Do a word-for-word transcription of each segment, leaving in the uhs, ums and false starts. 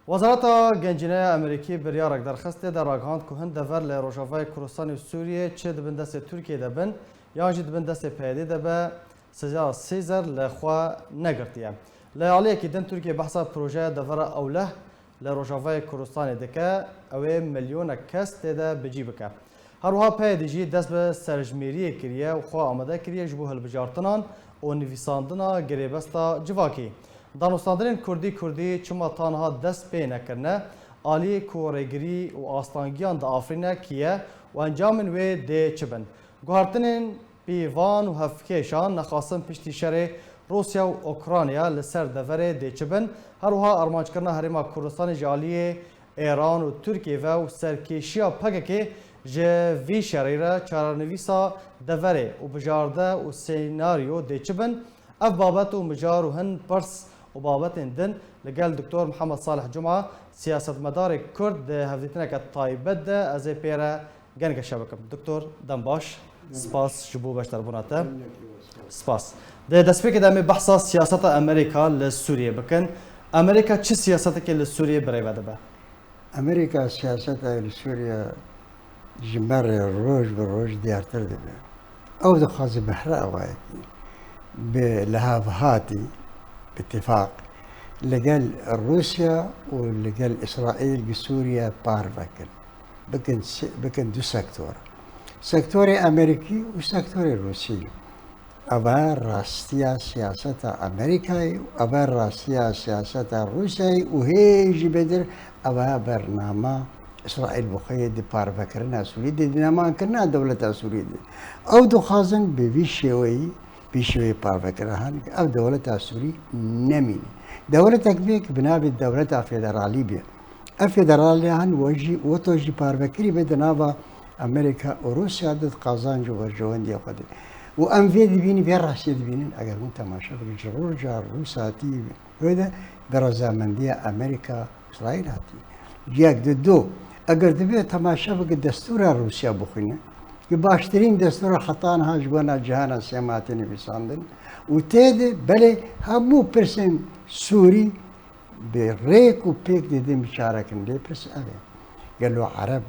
Wezareta Gencîneya Amerîkî biryarek derxist, tê de ragihand ku hin dever li Rojavayê Kurdistanê û Sûriyê çi di bin destê Tirkiyê de bin, yan jî di bin destê P Y D'ê de be, Sezar Sêzer li xwe negirtiye. Li aliyekî din Tirkiye behsa projeya devera ewleh li Rojavayê Kurdistanê dike, ew ê milyonek kes tê de bi cî bike. Her wiha P Y D jî dest bi serjimêriyê kiriye û xwe amade kiriye ji bo hilbijartinan û nivîsandina girêbesta civakî. Danûstandinên kurdî kurdî çima ta niha dest pê nekirine, aliyê ku rêgirî û astangiyan diafirîne kî ye û encamên wê dê çi bin? Guhertinên pîvan û hevkêşan nexasin piştî şerê Rûsya û Ukrayna li ser deverê dê çi bin, her wiha armanckirina Herêma Kurdistanê ji aliyê Êran û Tirkiyê ve û serkêşiya P K K ji vî şerî re çarenivîsa deverê û bijarde û senaryo dê çi bin? Ev babet û mijar û hin pirs û babetên din li gel Doktor Mihemed Salih Cuma, siyasetmedarê Kurd di hevdîtineke taybet de ez ê pê re gengeşe bikim. Doktor, dem baş. Spas ji bo beşdarbûna te. Spas. Di destpêkê de em ê behsa siyaseta Amerîka li Sûriyê bikin. Amerîka çi siyasetekê li Sûriyê birêve dibe? Amerîka siyaseta li Sûriye ji me re roj bi roj diyartir dibe. Ew dixwaze bi her awayekî, bi lihavhatî, bi tifaq, li gel Rûsya û li gel Îsraîl bi Sûriye parve kin. Bikin si-, bikin du sektor. Sektorê Amerîkî û sektorê Rûsî. Eva rastiya siyaseta Amerîkayê û eva rastiya siyaseta Rûsyayê û hê jî bêtir eva bernama Îsraîl bi xwe yê di parvekirina Sûrî de, di nemankirina dewleta Sûrî de. Ew dixwazin bi vî şêweyî, vî şêweyî parvekirina han ev dewleta Sûrî nemîne. Dewletek bê ki bi navê dewleta federalî bê. Ev federaliya hin we jî, weto jî parvekirî be di nava Amerîka û Rûsya de di qazanc û berjewendiya xwe de. Û em vê dibînin, vê rastiyê dibînin, eger hûn temaşe bikin, ji roja Rûs hatî wê de bi rezamendiya Amerîka, Îsraîl hatî. Yek, di du, eger divê temaşe bikin, destûra Rûsya bixwînin, ki baştirîn destûra heta niha ji bona cihana sêma hatî nivîsandin û tê de belê hemû pirsên Sûrî bi rêk û pêk didin biçarekin. Lê pirs ev e. Gelo Ereb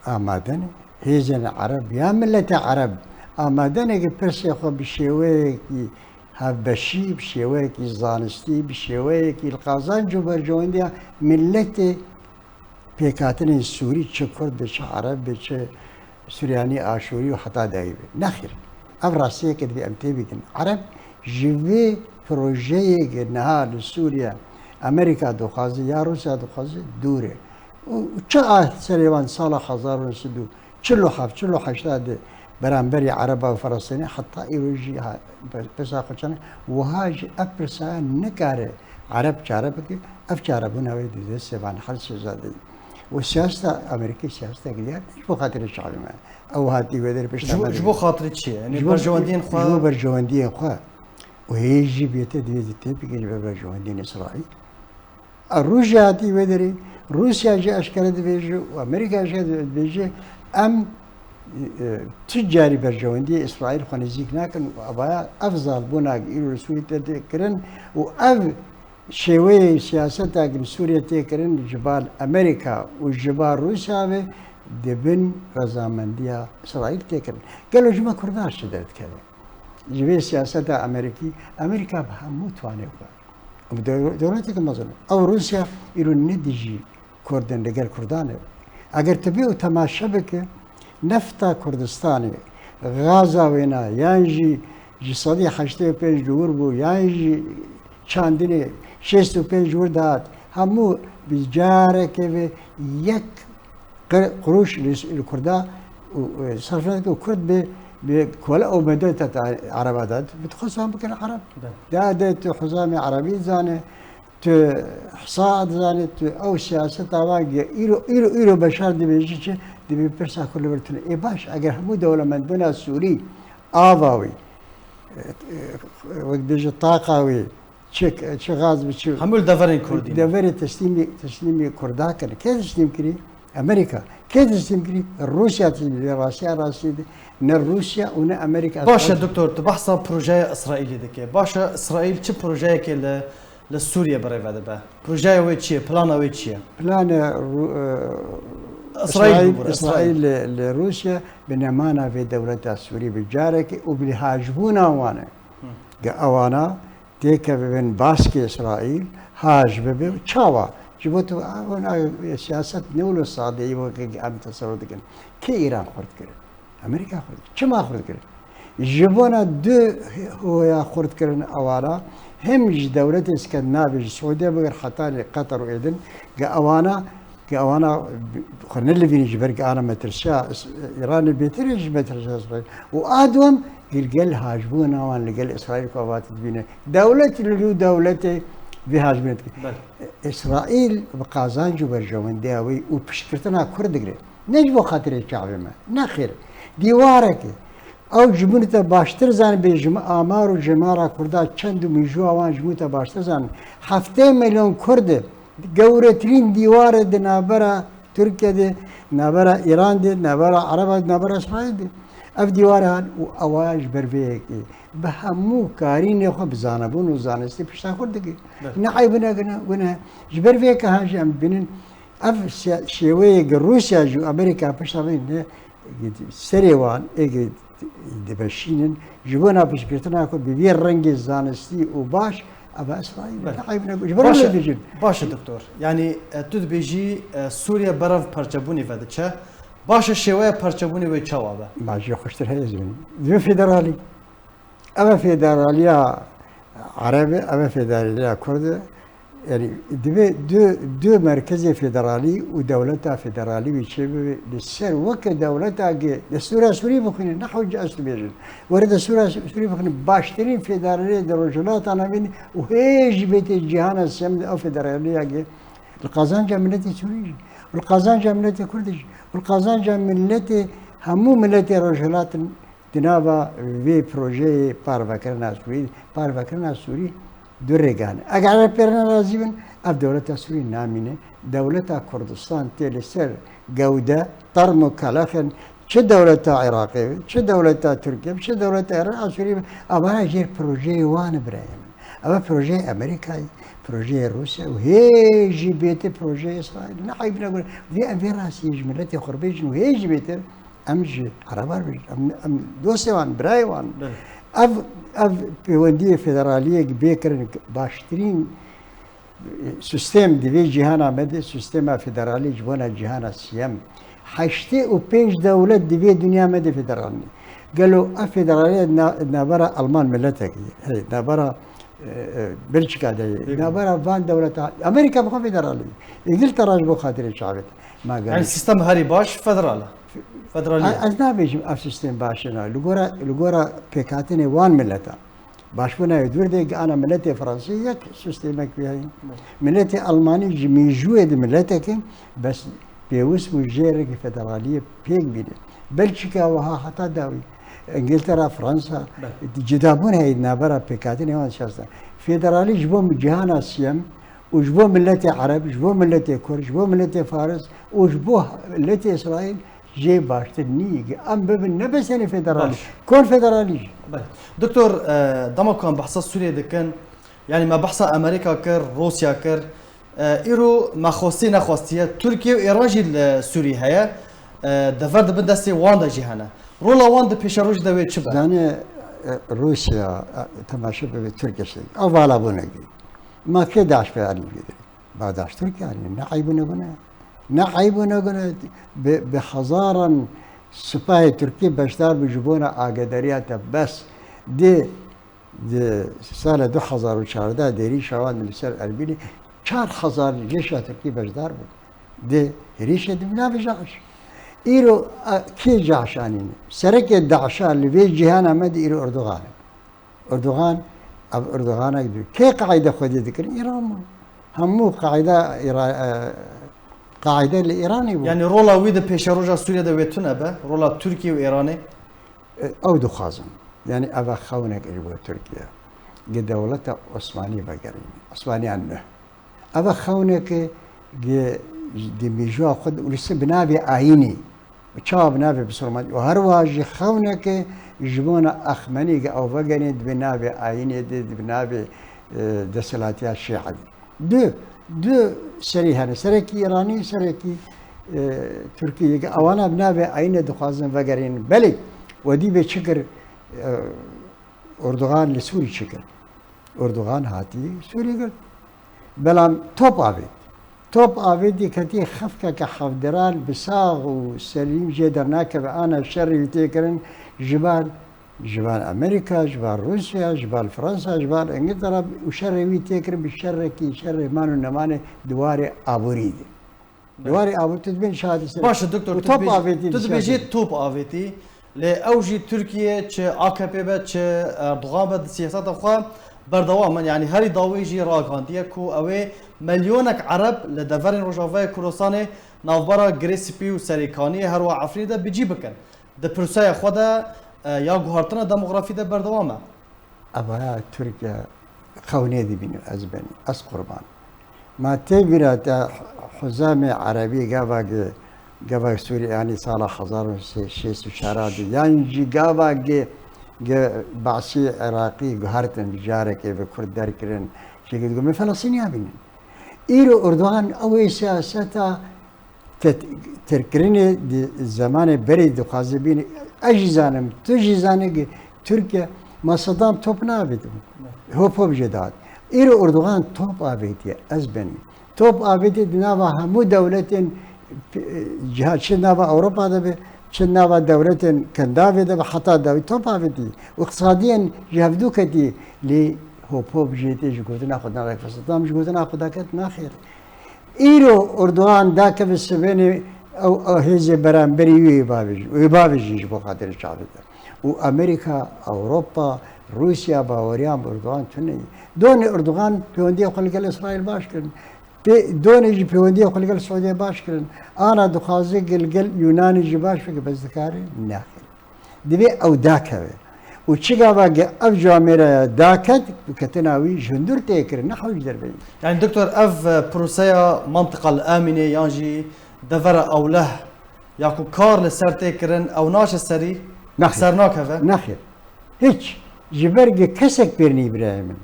amade ne? Hêzên Ereb ya miletê Ereb amade ne ki pirsê xwe bi şêweyekî hevbeşî, bi şêweyekî zanistî, bi şêweyekî li qazanc û berjewendiya miletê pêkhatinên Sûrî, çi Kurd be, çi Ereb be, çi Suryanî, Aşûrî û heta dayî be. Nexêr. Ev rastiyeke divê em têbigin. Ereb ji vê projeyê ke niha li Sûriye Amerîka dixwaze ya Rûsya dixwaze dûr e. Û çi a serê wan sala hezar û neh sed û çil û heft, çil û heşt de beramberî Ereba û Felestînê heta îro jî ha-, pe-, pirsa xwe çene. Wiha jî ev pirsa nikare Ereb çare bike, ev çarebûna wê di destê van her sêza de ye. Û siyaseta Amerîkî siyasetek diyar ji bo xatirê çavê me. Ew hatî wê derê pişta Ji bo, me ji bo dibî. Xatirê çi ye? Yanî Ji bo, berjewendiyên xwe? Ji bo berjewendiyên xwe. Û hê jî bêtir divê têbigihî ji ber berjewendiyên Îsraîl. A Rûsya hatî wê derê, Rûsya jî eşkere dibêje û Amerîka eşkere dibêje, em, e, tu carî berjewendiyê Îsraîl xwe nêzîk nakin û avaya ev zalbûna îro li Sûriyê tê, tê kirin û ev şêweyê siyaseta li Sûriyê tê kirin ji bar Amerîka û ji bar Rûsya ve di bin rezamendiya Îsraîl tê kirin. Gelo ji me Kurdan çi derdikeve? Ji vê siyaseta Amerîkî, Amerîka bi hemû toanê xwe. Ew dew-, dewleteke mezin e. Ew Rûsya îro ne dijî Kurd in, li gel Kurdan e. Eger tu bê û temaşe bike, nefta Kurdistanê, gaza wêna, yan jî ji sedî heştê û pênc li wir bû, yan jî çandinê şêst û pênc li wir dihat, hemû bi careke ve yek qir-, qirûş li, li Kurda û, e, serf nedike û Kurd bi, bi kole û bedel te, te Ereba de. Bi xwe san bikin Ereb. Be. Da de tu hizamê Erebî zane, tu hisa dizane, tu ew siyaseta wan ge îro, îro, îro Beşar dibêjî çi, dibê pirsa ku li vir tune. Ê baş, eger hemû dewlemendbûna Sûrî ava wî, e, e, wek dibêje taqa wî, çi, çi gaz bi çi Hemû li deverên Kurdî ne. Deverê teslîmî, teslîmî Kurda kirin. Kê teslîm kirî? Amerîka. Kê teslîm kirî? Rûsya teslîm kirî. Rastiya rastî de ne Rûsya û ne Amerîka. Baş e, doktor, tu behsa projeya Îsraîlê dike. Baş e, Îsraîl çi projeyekê li li Sûriye birêve dibe? Projeya wê çi ye? Plana wê çi ye? Planê Rû-, e, Îsraîl, Îsraîl bû, Îsraîl. Îsraîl li, li Rûsya bi nemana vê dewleta Sûrî bi carekê û bi lihajbûna wan e. Ge ewana têkevin baskê Îsraîl, haj bibe, çawa? Ji bo tu, a, hûn a, siyaset ne wilo sade ye weke em tesewur dikin. Kê Îran xurt kirin? Amerîka xurt kirin. Çima xurt kirin? Ji bona du hoya xurt kirin ewana, hem ji dewletê Skandinavê, ji Siûdiye bigir hetanî Qeter û êdin, ge ewana, ge ewana xwe nelivînin ji ber ge ana metirsiya Îranê bêtir e ji metirsiya Îsraîl. Û a duwem, gil gel hajbûna wan li gel Îsraîl ku ava dibîne. Dewlet li rû dewletê vê hajbûnê dike. Belê. Îsraîl bi qazanc û berjewendiya wê û piştgirtina Kurd digire. Ne ji bo xatirê çavê me. Nexêr. Dîwareke. Ew ji min te baştir zanin bê ji min amar û jemara Kurda çend û mîjûya wan ji min te baştir zanin. Heftê milyon Kurd e. Gewretirîn dîwar e di navbera Tirkiye de, navbera Îran de, navbera Ereba de, navbera Îsraîl de. Ev dîwar e han û ewa ji ber vê yekê bi hemû karînê xwe bi zanebûn û zanistî pişta xwe dike. Ne eyb e ne gune, gune. Ji ber vê yekê han jî em dibînin ev siya-, şêweyê ki Rûsya jî û Amerîka pişta vê ne serê wan ê ki dimeşînin ji bona piştgirtina ku bi vî rengê zanistî û baş, ev Îsraîl e. Belê. Ne eyb e ne gune. Ji ber Baş e, vê dibêjin. Baş e doktor. Yanî, e, tu dibêjî, e, Sûriye berev parçebûnê ve diçe. Baş e, şêweya parçebûnê wê çawa be? Ma jê xweştir heye ez bînim. Divê federalî. Ev e federaliya Ereb e, ev e federaliya Kurd e. Yanî divê du, du merkezê federalî û dewleta federalî wî çêbibe li ser weke dewleta ge destûra Sûrî bixwîne, ne hewce ez dibêjin. Were destûra Sûrî bixwîne, baştirîn federaliyê di Rojhilata Navîn û hê jî bê tê cîhana sêyem de ew federaliya ge li qazanca miletê Sûrî jî, li qazanca miletê Kurd jî, li qazanca miletê, hemû miletê Rojhilat in. Di nava vê projeyê parvekirina Sûrî, parvekirina Sûrî du rêgan e. Eger Ereb pê re nerazî bin, ev dewleta Sûrî namîne. Dewleta Kurdistan tê li ser gewde, term û kelex in. Çi dewleta Iraqê be, çi dewleta Tirkiye be, çi dewleta Iraq a Sûrî be, evana jêr projeyê wan e birayê min. Ev e projeyê Amerîkayê, projeyê Rûsya û hê jî bêtir projeyê Îsraîl. Ne eyb ne gune. Divê em vê rastiyê ji miletê xwe re bêjin û hê jî bêtir Em ji Ereban re, em, em dostê wan, birayê wan. Belê. Ev, ev pêwendiyê federaliyek bê kirin, baştirîn, e, sistem di vê cîhana me de, sistema federalî ji bona cîhana siyem. Heştê û pênc dewlet di vê dinya me de federal ne. Gelo ev federaliye na-, navbera Alman miletekî, hey, navbera, e, e, Belçika de ye, navbera van dewleta, Amerîka bi xwe federal e. Îngiltere ji bo xatirê çavê. Ma Yani gelî. Sistem herî baş federal e. Federalî ye. Ez nabêjim ev sîstem baş e, na. Li gora, li gora pêkhatinê wan mileta. Başbûna wê dûr de, ana miletê Fransî yek sîstemek wî heye. Miletê Almanî ji mîjûyê di miletek e, bes pêwist bû jê rêkê federaliyê pêk bîne. Belçîka wiha heta dawî. Îngiltera, Fransa, cidabûn heye di navbera pêkhatinê wan şasta. Federalî ji bo cîhana siyem, û ji bo miletê Ereb, ji bo miletê Kurd, ji bo miletê Faris û ji bo miletê Îsraîl jê baştir nî. Em bibin ne bes tenê federalî, konfederalî jî. Belê. Doktor, e, dema ku em behsa Sûriyê dikin, yanî me behsa Amerîka kir, Rûsya kir, e, îro me xwestî nexwestiye, Tirkiye û Îran jî li Sûrî heye, e, dever di bin destê wan de jî hene. Rola wan di pêşerojê de wê çi be? Zanî, e, Rûsya, e, temaşe bibe Tirkiye şey. Ew valabûnekî. Ma kê DAIŞ fedalî bigire? Ba DAIŞ Tirkiye anî. Ne eyb û ne gune. Ne eyb û ne gune. Bi, bi hezaran sipahê Tirkî beşdar bû ji bona agedariya te bes. Di, di sala du hezar û çardeh de êrîşa wan li ser Erbîlê çar hezar cêşa Tirkî beşdar bû. Di êrîşê di navê DAIŞ. Îro, a, kê DAIŞ anîne? Serekê DAIŞa li vê cîhana me de îro Erdogan e. Erdogan, ev Erdoganek dibî. Kê qaîde xwedî dikirin? Îran bû. Hemû qaîde Îra-, e, qaîde li Îranê bû. Yanî rola wî di pêşeroja Sûriye de wê tune be, rola Tirkiye û Îranê? E, ew dixwazin. Yanî ev e xewnek ji bo Tirkiye. Gi dewleta Osmanî vegerîne. Osmaniyan nuh. Ev e xewneke gi, di mîjûya xwe de û li ser bi navê ayînê, çawa bi navê bisilman, û her wiha jî xewneke ji bona Exmenî gi ew vegerîn di bi navê ayînê de, di bi navê e, desthilatiya Şîa. Du, du serî hene. Serekî Îranî, serekî, e, Tirkî. Ewana bi navê Eyne dixwazin vegerînin. Belê, wedî bê çi kir, e, Erdogan li Sûrî çi kir? Erdogan hatî Sûrî girt. Belam top avêt. Top avêtî ketî xefkeke hevdiran bi sax û selîm jê dernakeve ana şerê wî tê kirin ji bar, ji bar Amerîka, ji bar Rûsya, ji bar Fransa, ji bar Îngiltere û şerê wî tê kirin bi şerekî, şerê man û nemanê di warê aborî de. Di warê aborî tu dibên şahidî ser. Baş e, doktor, û tu top dibêjî, avêtî tu dibêjî top avêtî. Lê ew jî Tirkiye, çi A K P be, çi Erdogan be, di siyaseta xwe berdewam in. Yanî herî dawî jî ragihandiye ku ew ê milyonek Ereb li deverên Rojavayê Kurdistanê navbera Girê Spî û Serêkaniyê, her wiha Efrînê de bi cî bikin. Di pirseya xwe de, e, ya guhartina demografî de berdewam e. Eva Tirkiye xewnê dibînim ez benî. Ez qurban. Ma tê bîra te Huzamê Erebî gava gi, gava Sûrî, yanî sala hezar û sê sed û şêst û çar de, yan jî gava gi, gi Basî Iraqî guhertin, carekê bi Kurd derkirin, şekil digo, me Felestîniya bînin. Îro Erdogan ew ê siyaseta te-, terkirinê di zemanê berê dixwaze bîne. Ez jî zanim, tu jî zanî ki Tirkiye ma Saddam top navêt. Hop hop jê dihat. Îro Erdogan top avêtiye, ez benî. Top avêtiye di nava hemû dewletên, e, ciha, çi nava Ewropa de be, çi nava dewletên Kendavê de be, heta dawî top avêtiye. Û iqtisadiyên ji hevdû ketî, lê hop hop jê tê ji gotina xwe naxêr. Saddam ji gotina xwe daket naxêr. Îro Erdogan dakeve sibênê ew, ew hêzê beramberî wî ê bavêjin. Wê bavêjin ji bo xatirê çavê de. Û Amerîka, Ewropa, Rûsya baweriyan bi Erdogan tune ye. Donê Erdogan pêwendiya xwe li gel Îsraîl baş kirin. Pê, donê jî pêwendiya xwe li gel Siûdiye baş kirin. Ana dixwaze li gel Yûnanê jî baş bike, bes dikare? Nexêr. Divê ew dakeve. Û çi gava ge ev camêraya daket, ketina wî ji hundir tê kirin, ne hewî ji derve ye. Yani doktor, ev, e, proseya Mantiqa li Amînê yan jî devera Ewleh ya ku kar li ser tê kirin, ew naçe serî, Nexêr. Ser nakeve? Nexêr. Hiç. Ji ber ge kesek pêr nî birayê min.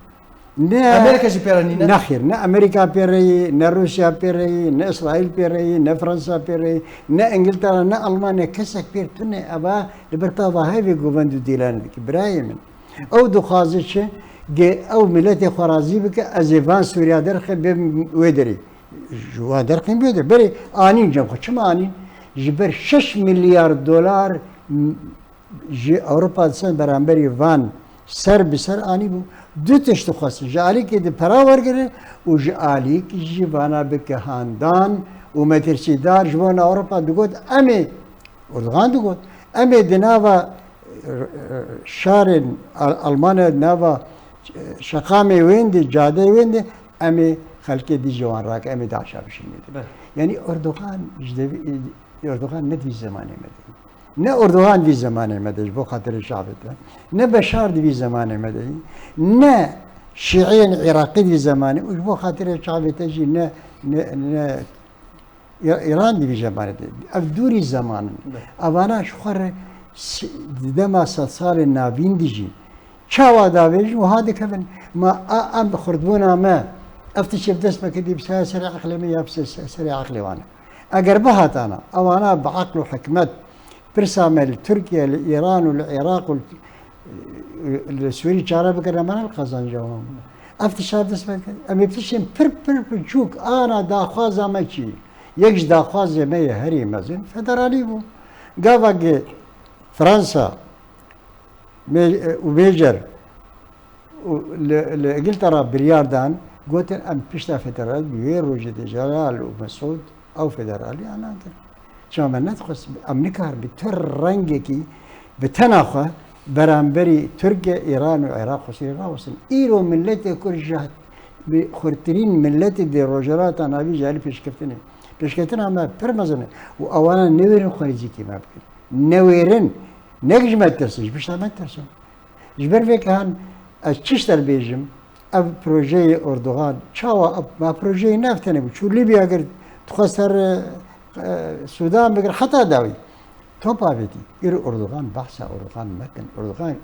Ne Amerîka jî pê re nîne? Nexêr, ne Amerîka pê re yî, ne Rûsya pê re yî, ne Îsraîl pê re yî, ne Fransa pê re yî, ne Îngiltere, ne Almanya, kesek pêr tune. Eva li ber tava hevê govend û dîlanê dike. Birayê min, ew dixwaze çi? Ge ew miletê xwe razî bike, ez ê van Sûriya derxê bêm wê derê. Ji wan derxîm wê derê. Berê anîn cem xwe. Çima anîn? Ji ber şeş milyar dolar m-, ji Ewropa dîsan beramberî van ser bi ser anîbû. Du tişt dixwestin. Ji alîkê di pera wergire û ji alîk jî vana bike handan û metirsîdar ji bona Ewropa digot, em ê, Erdogan digot, em ê di nava, e, e, şarên Al-, Almanya, nava, e, şeqamê wên de, cadeyê wên de, em ê xelkê dijî wan rake, em ê DAIŞa bişînin. Belê. Yanî Erdogan ji devî-, Erdogan ne di vî zemanê me de. Ne Erdogan di vî zemanê me de ji bo xatirê çavê te. Ne Beşar di vî zemanê me de. Ne Şîiyên Iraqî di vî zemanê û ji bo xatirê çavê te jî ne, ne, ne Î-, Îran di vî zemanê de. Ev dûrî zeman in. Be. Evana ji xwe re s-, di dema sedsalên navîn dijîn. Çawa davêjin wiha dikevin. Ma a, em bi xurtbûna me, ev tiştê bi dest me ketiye, bi saya serê eqlê me ya bi se-, se-, serê eqlê wan e. Eger bihatana, ewana bi eql û hikmet pirsa me li Tirkiye, li Îran û li Iraq û li, li Sûrî çare bikirine, me ne li qezenca wan bû. Ev tişta bi dest me dikevin. Em ê bi tiştên pir, pir, pir biçûk ana daxwaza me çi? Yek ji daxwazê me yê herî mezin federalî bû. Gava ge Fransa, Mê-, û Mêcer û li, li Îngiltera biryar dan, gotin, em pişta federal bi wê rojê de Celal û Mesûd ew federaliya nan kirin. Çima me nedixwest, em nikarin bi tu rengekî bi tena xwe beramberî Tirkiye, Îran û Iraq xwesirî rawestin. Îro milletê Kurd ji bi xurtirîn milletê di Rojhilata Navîn ji alî pêşkeftinê. Pêşketina me pir mezin e û ewana newêrin xwerîzîkî me bikin. Newêrin. Ne ji me tirsin, ji pişta me tirsin. Ji ber vê ke han ez çi ji te bêjim, ev projeyê Erdogan, çawa ev, ma projeyê ne ev tenê bû. Çû Libya girt, dixwest her, e, Sudan bigir, heta dawî. Top avêtî. Îro Erdogan, behsa Erdogan mekin. Erdogan,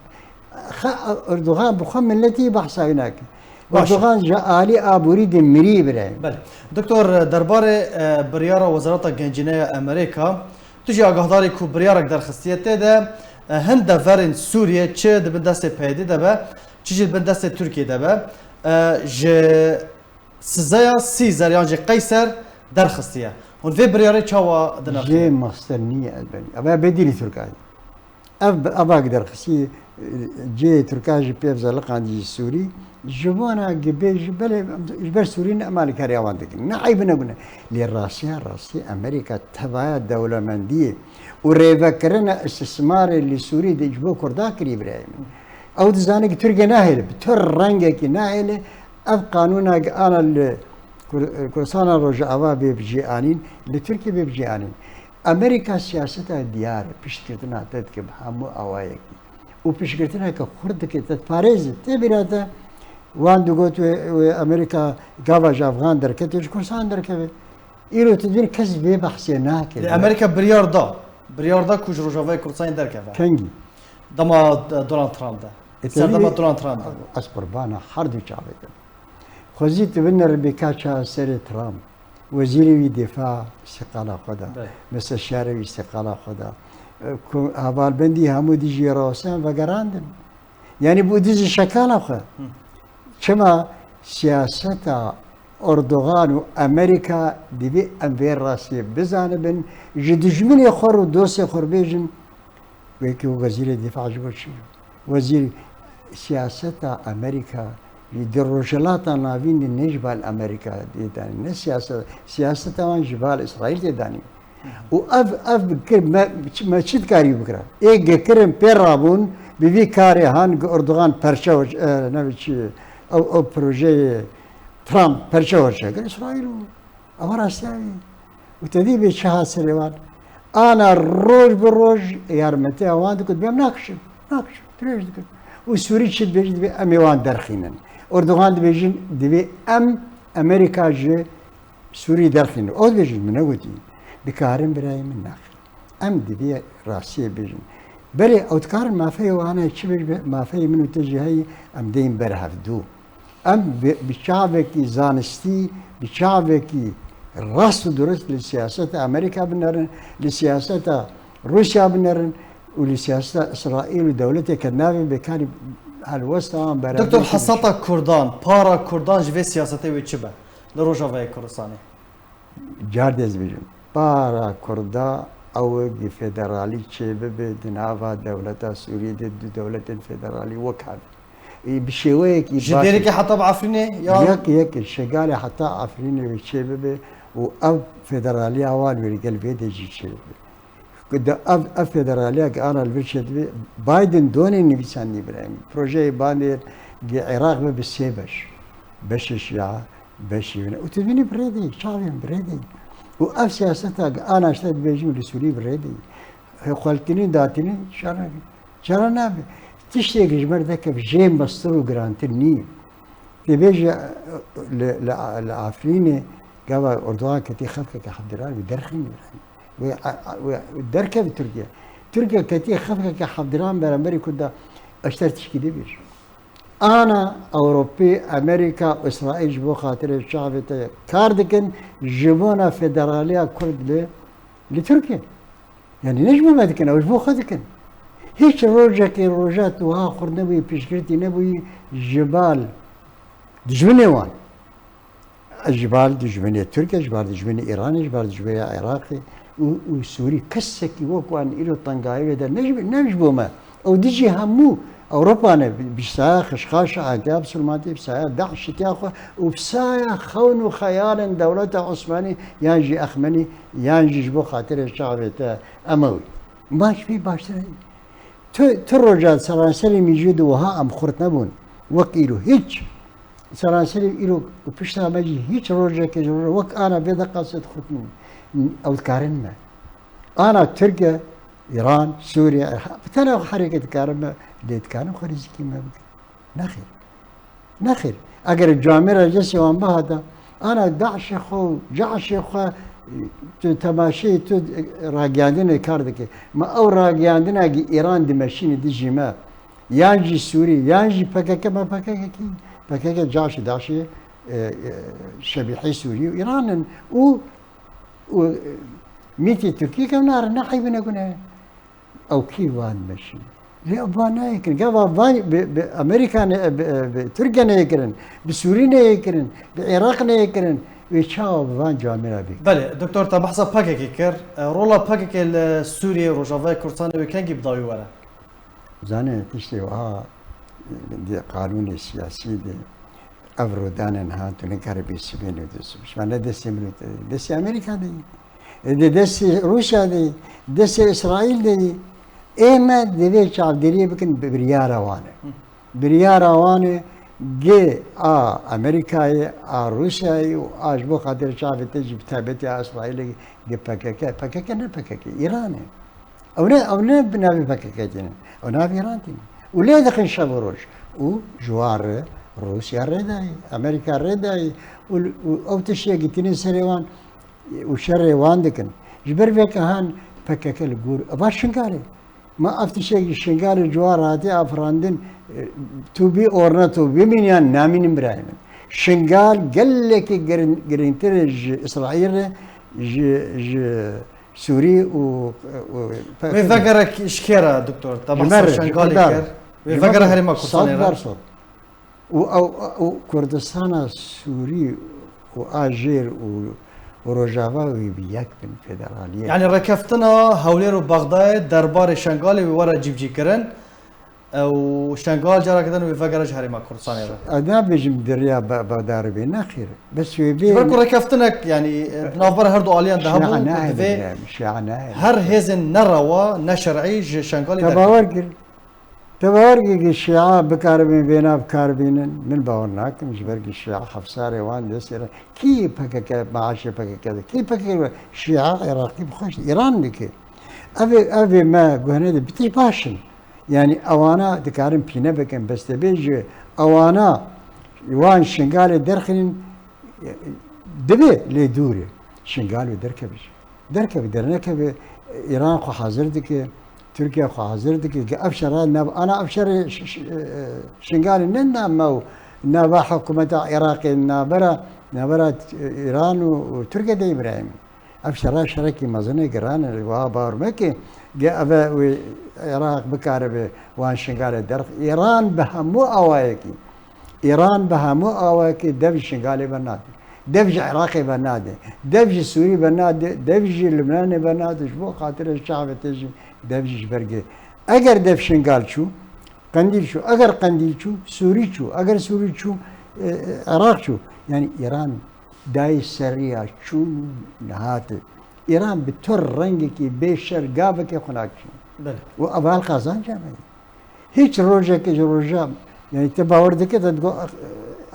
xa-, Erdogan bi xwe miletî behsa wî nake. Baş e. Erdogan ji alî aborî de mirî bire. Belê. Doktor, derbarê e, biryara Wezareta Gencîne ya Amerîka, tu jî agahdarî ku biryarek derxistiye tê de e, hin deverên Sûriyê çi di bin destê P Y D de be, çi jî di bin destê Tirkiyê de be, e, ji sizeya Sîzer yan jî Qeyser derxistiye. Hûn vê biryarê çawa dinexînin? Jê master niye ez benî. Eva bedîlî Tirkayê. Ev, eva derxistî, cihê Tirkan jî pêv zeliqandî ji Sûrî. Ji bona gibê jî belê ji ber Sûrî ne em alîkariya wan dikin. Ne eyb ne gune. Lê rastiya rastî Amerîka tevaya dewlemendiyê û rêvekirina îstismarê li Sûrî de ji bo Kurda kirî birayê min. Ew dizane ki Tirkiye nahêle, bi tu rengekî nahêle, ev qanûna ki ana li Kur-, Kurdistana Rojava bê bi cî anîn, li Tirkiye bê bi cî anîn. Amerîka siyaseta diyar e, piştgirtina te dike bi hemû awayekî. Û piştgirtineke xurt dike, te diparêze. Tê bîra te, wan digot wê, wê Amerîka gava ji Afgan derkete, ji Kurdistan derkeve. Îro tu dibînî kes vê behsê nake. Lê Amerîka biryar da. Biryar da ku ji Rojavayê Kurdistanê derkeve. Kengî? Dema, e, Donald Trump de. E, Serdema tevî Donald Trump de. Ez qurbana her du çavê te. Xwezî tu binêre bê ka çawa serê Trump. Wezîrê wî dîfa îstîqala xwe da. Belê. Mistêşarê wî îstîqala xwe da. E, ku hevalbendî hemû dijî Rewsen vegerandin. Yanî bû dijî şekala xwe. Hı. Çima siyaseta Erdogan û Amerîka divê em vê rastiyê bizanibin, ji dijminê xwe û dostê xwe bêjin, wekî wezîrê dîfa ji bo çi? Wezîr siyaseta Amerîka jî di Rojhilata Navîn de ne ji bal Amerîka dê danî, ne siyaseta, siyaseta wan ji bal Îsraîl dê danî. Û ev, ev kir, me, me çi dikarî bikira? Ê gikirin pê rabûn, bi vî karê han gi Erdogan perçe, e, ne bi çi, ew, ew projeyê Trump perçe werçe kir Îsraîl û ew rastiya wî. Û te dî bê çi hat serê wan? Ana roj bi roj yarmetiya wan dikut, bêm nakişin, nakişin, dirêj dikin. Û Sûrî çi dibêjin, dibê em ê wan derxînin. Erdogan dibêjin, divê em Amerîka ji Sûrî derxînin. Ew dibêjin, min negotî. Dikarin birayê min naxin. Em divê rastiyê bêjin. Belê ew dikarin mafeyê wan heye, çi bêj be, mafeyê min û te jî heye, em deyên ber hevdû. Em bi, bi çavekî zanistî, bi çavekî rast û durust li siyaseta Amerîka binerin, li siyaseta Rûsya binerin û li siyaseta Îsraîl û dewleteke navê bekarî helwesta wan beraber. Doktor, hesata Kurdan, para Kurdan ji vê siyasetê wê çi be li Rojavayê Kurdistanê? Car dê ez bêjim, para Kurda ew e federalî çêbibe di nava dewleta Sûriyê de du dewletên federalî wek hev. Ê, bi şêweyekî Ji baş Dêrikê heta bi Efrînê ya? Yek, yek, Şegalê heta Efrînê wê çêbibe û ev federaliya wan wê li gel vê de jî çêbibe. Ku de ev, ev federaliya ki ana li vir çêdibe, Biden donê nivîsandî birayê min. Projeyê bandê gi Iraq be bi sê beş. Beşê şia, beşê wine. Û tu dibînî bi rê de yî, çavên bi rê de yî. Û ev siyaseta ki ana işte dibêjim li Sûrî bi rê de yî. Xweltinî, datinî, çara, çara nabe. Tiştê ki ji me re deke jê mestir û girantir nîye. Tê bêje li, li, li Afrînê gava Erdogan ketî xelkeke hevdiran wî derxînî. Wê, wê derkeve Tirkiye. Tirkiye ketî xelkeke hevdiran beramberî Kurda eşter tişkî dibêje. Ana Ewropî, Amerîka, Îsraîl ji bo xatirê çavê te kar dikin, ji bona federaliya Kurd li, li Tirkiye. Yanî ne ji bo me dikin, ew ji bo xwe dikin. Hiç rojekê roja tu wiha xurt nebûyî, piştgirtî nebûyî ji bal dijminê wan. Ji bal dijminê Tirkiye, ji bal dijminê Îranê, ji bal dijminê Iraqê û, û Sûrî. Kesekî wek wan îro tengayê wê de ne ji, ne ji bo me. Ew dijî hemû Ewropa ne, bi saya xişxaşa Atiya Bisilmantî, bi saya DAIŞ tiya xwe û bi saya xewn û xeyalên dewleta Osmanî yan jî Exmenî yan jî ji bo xatirê çavê te Emewî. Ma ji vî baştir heye. Tu, tu roja seranserê mîjû de wiha em xurt nebûn. Wek îro hiç. Seranserê îro û pişta me jî hiç rojekê ji roj wek ana vê deqa se xurt nebûn. Ew dikarin me. Ana Tirkiye, Îran, Sûriye, bi tena xwe herêke dikarin me, lê dikarin xwe rîzikî me bikin. Nexêr. Nexêr. Eger camêra cesê wan bihata, ana DAIŞê xwe û CAIŞê xwe, tu temaşeyê tu ragiyandinê kar dike. Ma ew ragiyandina ki Îran dimeşîne dijî me, yan jî Sûrî, yan jî PKK, me PKK kî? P K K, caşî daşî, e, e, şebîhê Sûrî û Îran in û, û, e, mîtî Tirkî kevna re ne eyb ne gune. Ew kî van meşî? Lê ew van nayê kirin. Gava van bi, bi Amerîka ne, bi, bi Tirkiye neyê kirin, bi Sûrî neyê kirin, bi Iraq neyê kirin. Wê çawa bi van camî re bî? Belê, doktor, te behsa P K K kir. E, rola P K K li Sûriyê, Rojavayê Kurdistanê wê kengî bi dawî were? Zanî, tiştê wiha di qanûnê siyasî de ev rûdanên han tu nikarî bê sibê nû de sibê. Ji me ne destê min û te, destê Amerîka de ye. E, di destê Rûsya de ye, destê Îsraîl de ye. Ê me divê çavdêriyê bikin bi biryara wan e. Biryara wan e, gê a Amerîkayê, a Rûsyayê û a ji bo xatirê çavê te jî bi taybetî a Îsraîlê, gê P K K, P K K ne P K K, Îran e. Ew ne, ew ne bi navê P K K tînin. Ew navê Îran tînin. Û lê dixin şev û roj. Û ji wan re Rûsya rê dayê, Amerîka rê dayê. Û, û ew tiştê gîtinê serê wan û şerê wan dikin. Ji ber vê ke han P K K li gor, eva Şingalê. Ma ev tiştê Şingalê ji wan re hatiye afirandin, e, tu bî or ne tu bimîn yan namînin birayê min. Şingal gelekî girin-, girîngtir e ji Îsraîl re, ji, ji Sûrî û, û Wê vegere ji kê re, doktor? Te ji behsa me re, ji Şengalê Kurdan. Kir. Wê vegere Herêma Kurdistanê re. Sed ber sed. Û ew, û Kurdistana Sûrî û a jêr û, û Rojava wê bi yek bin federaliyê. Yanî rêkeftina Hewlêr û Bexdayê derbarê Şengalê wê were cîbicîkirin. Ew Şengal careke din wê vegere ji Herêma Kurdistanê re. Ez nabêjim di riya Be-, Bexdayê bê, nexêr. Bes wê bê. Ji ber ku rêkeftinek, yanî, e, di navbera her du aliyan de hebû, Şia nahêlin divê ya, Şia nahêlin. Her hêzên nerewa, neşerî ji Şengalê derkevin. Te bawer kir. Te bawer kir ku Şia bikaribin vêna bi kar bînin? Min bawer nakim, ji ber ku Şia hefsarê wan destê re. Kî P K K, maaşê P K K de? Kî P K K? Şia Iraqî bi xwe jî Îran dike. Ev ê, ev ê me guhne de bitî baş in. Yanî ewana dikarin pîne bikin, bes dibê ji ewana wan Şingalê derxînin, divê lê dûr e. Şingal wê derkeve jî. Derkeve, dernekeve, Îran xwe hazir dike, Tirkiye xwe hazir dike. Ge ev şera nav, ana ev şerê ş-, ş-, e, Şingalê ne name û nava hikûmeta Iraqê, navbera, navbera, e, Îran û, û Tirkiye de Îbrahîm. Ev şera şerekî mezin e, giran e, wiha bawer meke, ge ev e wê Iraq bikaribe wan Şingalê derx-, Îran bi hemû awayekî, Îran bi hemû awayekî dev ji Şingalê ve nade. Dev ji Iraqê ve nade. Dev ji Sûrî ve nade. Dev ji Lubnanê ve nade. Ji bo xatirê çavê te jî dev jî ji ber ge. Eger dev Şingal çû, Qendîl çû. Eger Qendîl çû, Sûrî çû. Eger Sûrî çû, e, e, Iraq çû. Yanî Îran dayê seriya çûn û nehate. Îran bi tu rengekî bê şer gavekê xwe nakişîne. Belê. Û ev hal qazanca me ye. Hiç rojekê ji roja, yanî te bawer dike, te digo,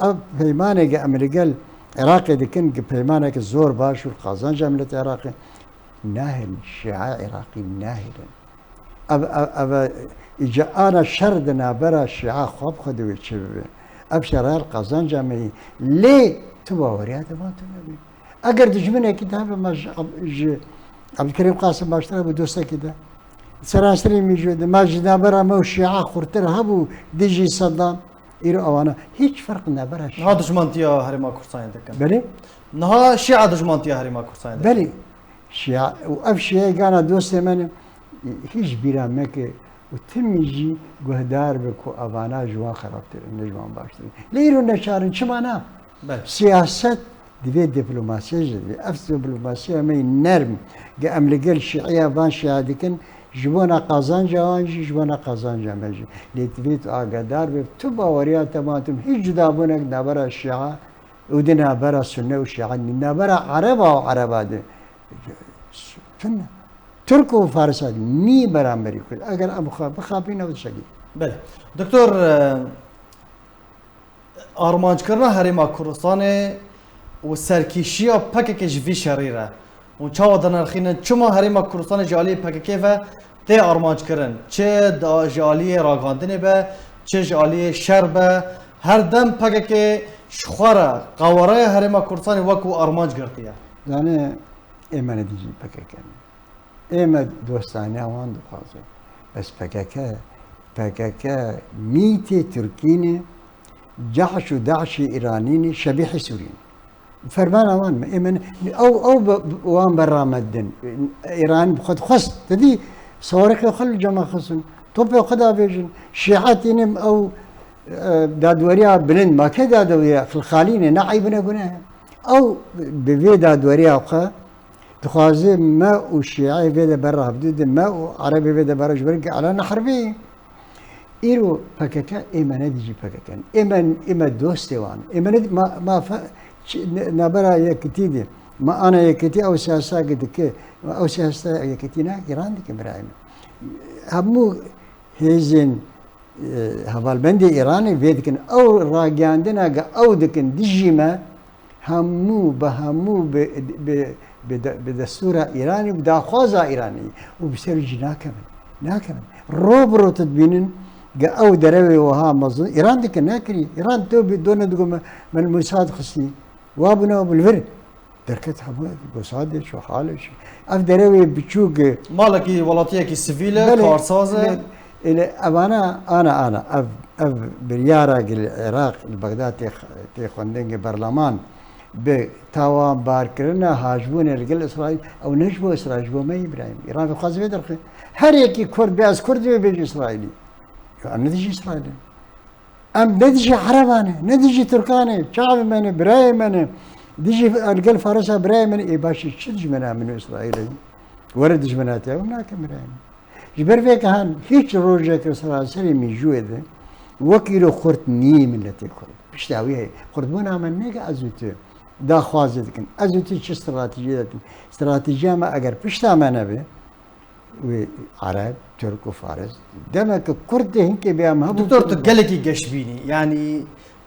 ev peymanê ke em li gel Iraqê dikin, ki peymaneke zor baş û qazanca milletê Iraqê, nahêlin, Şia Iraqî nahêlin. Ev, ev, ev, îca ana şer di navbera Şia xwe bi xwe de wê çi bibe? Ev şer hal qazanca me yî. Lê tu baweriya te van tune bî. Eger dijminekî te hebe, ma ji Ab-, ji Abdulkerîm Qasim baştir hebû, dostekî de. Seransirê mîjû de, ma ji navbera me û Şia xurtir hebû dijî Sedam. Îro ewana hiç ferq navbera Şia. Niha dijmantiya Herêma Kurdistanê dikin. Belê? Niha Şia dijmantiya Herêma Kurdistanê dikin. Belê. Şia, û ev Şiayê gana dostê me ne, hiç bîra meke û timî jî guhdar be ku evana ji wan xerabtir in, ne ji wan baştir in. Lê îro neçar in, çima na? Belê. Siyaset divê, diplomasiyê jî divê. Ev diplomasiya me yê nerm, ge em li gel Şiiya van Şia dikin, ji bona qazanca wan jî, ji bona qazanca me jî. Lê divê tu agadar be, tu baweriya te van tune, hiç cudabûnek navbera Şia û di navbera Sunne û Şia, di navbera Ereba û Ereba de tune. Tirk û Farisa nî beramberî Kurd. Eger em xwe bixapîne, ew dişegî. Belê. Doktor, e, armanckirina Herêma Kurdistanê û serkêşiya P K K ji vî şerî re hûn çawa dinirxînin? Çima Herêma Kurdistanê ji aliyê P K K ve tê armanckirin? Çi da, ji aliyê ragihandinê be, çi ji aliyê şer be, her dem P K K ji xwe re qaweraya Herêma Kurdistanê wekû armanc girtiye. Zanî, ê me ne dijî P K K ne. Ê me dostaniya wan dixwaze. Bes P K K, P K K mîtê Tirkî ne, Cehş û DAIŞ'ê Îranî ne, şebîhê Sûrî ne. Fermana wan me. Ê me ne, ew, ew be, wan berra me didin. Îran bi xwe dixwest. Te dî, sawarixê xwe li cem xwe xistin. Topê xwe davêjin. Şîa tînim ew, e, dadweriya bilind. Ma kê dadweriya? Xilxalî ne, ne eyb ne guneh e. Ew bi vê dadweriya xwe dixwaze me û Şîayê vê de berra hevdû de, me û Erebê vê de berra ji ber ke Îran herbê. Îro P K K ê me ne dijî P K K in. Ê me, ê me dostê wan. Ê me ne, ma, ma fe, çi, ne, nabera yekitî de. Ma ana yekitî ew siyaseta dike. Ew siyaseta yekitî ne, Îran dike birayê min. Hemû hêzên, e, hevalbendê Îranê vê dikin. Ew ragihandina ke ew dikin dijî me, hemû, bi hemû, bi, bi, bi de-, bi destûra Îranê, bi daxwaza Îranê û bi ser jî nakevin. Nakevin. Ro bi ro tu dibînin, ge ew derewê wiha mezin, Îran dike nekirî. Îran tu bi done digo me, me li Mosad xistî. Wa bûne, wa bû li vir. Derket hemû Mosad e, şu hal e, şu. Ev derewê biçûk e. Malekî welatiyekî sivîl e, belê, karsaz e. Belê, ele evana, ana, ana, ev, ev biryara gil Iraq, li Bexdad tê, tê xwendin gi berleman, bi tawanbarkirina hajbûnê li gel Îsraîl, ew ne ji bo Îsraîl, ji bo me Îbrahîm. Îran dixwaze vê derxe. Her yekî Kurd be, ez Kurd dibê bêje Îsraîlî. Ya em ne dijî Îsraîlin. Em ne dijî Ereban e, ne dijî Tirkan e, çavê me ne, birayê me ne, dijî li gel Farisa birayê me ne, ê baş e, çi dijmena min û Îsraîlê? Were dijmena te, ew nake birayê min. Ji ber vê ke han hiç rojek li seranserê mîjûyê de wek îro xurt nî miletê Kurd. Pişta wî heye. Xurtbûna me ne ke ez û tu daxwazê dikin. Ez û tu çi stratejiyê dikin? Stratejiya me eger pişta me nebe, wê Ereb, Tirk û Faris. Demek ki Kurd dê hinkê bê em hebû. Doktor, tu gelekî geş bînî. Yanî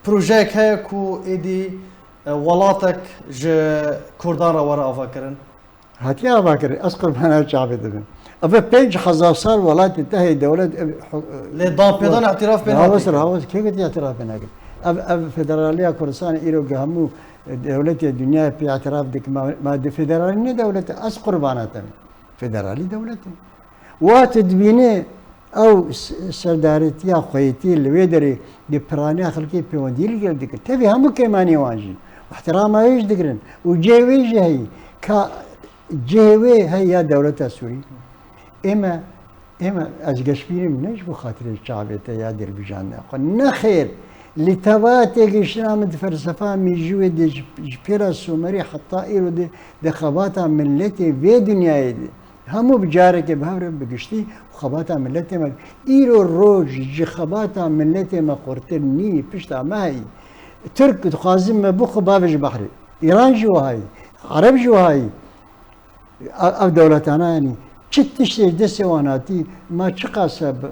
projeyek heye ku êdî, e, welatek ji Kurdan re were avakirin? Hatiye avakirin. Ez qurbana çavê dibim. Ev pênc hezar sal welatê te heye dewlet, e, hu-, Lê danpêdan îtiraf pê Rawes, nakin. Rawes, kê gotiye îtiraf pê nakin? Ev, ev federaliya Kurdistanê îro ki hemû, e, dewletê dinyayê pê îtiraf dikin. Ma, ma di federalî ne dewlet e? Ez qurbana te me. Federalî dewlet e. Wa tu dibînî ew s-, serdaretiya xweyîtî li wê derê di piraniya xelkê pêwendî li gel dikin. Tevî hemû kêmanî wan jî îhtirama wê jî digirin û cihê wê jî heyî. Ka cihê wê heye ya dewleta Sûrî. Ê me, ê me, ez geşbînim ne ji bo xatirê çavê te ya dirbijan xwe. Nexêr, li teva têgihiştina min di felsefa mîjûyê de ji, ji pêra Sumerî heta îro de, di xebata miletê vê dinyayê de. Hemû bi carekê bi hev re bi giştî xebata miletê me. Îro roj ji xebata miletê me xurtir nî, pişta me heyî. Tirk dixwazin me bixwe bavê ji behrê. Îran jî wahayî, Ereb jî wahayî. Ev, ev dewletana, yanî çi tiştê ji destê wan hatî, ma çiqas e bi,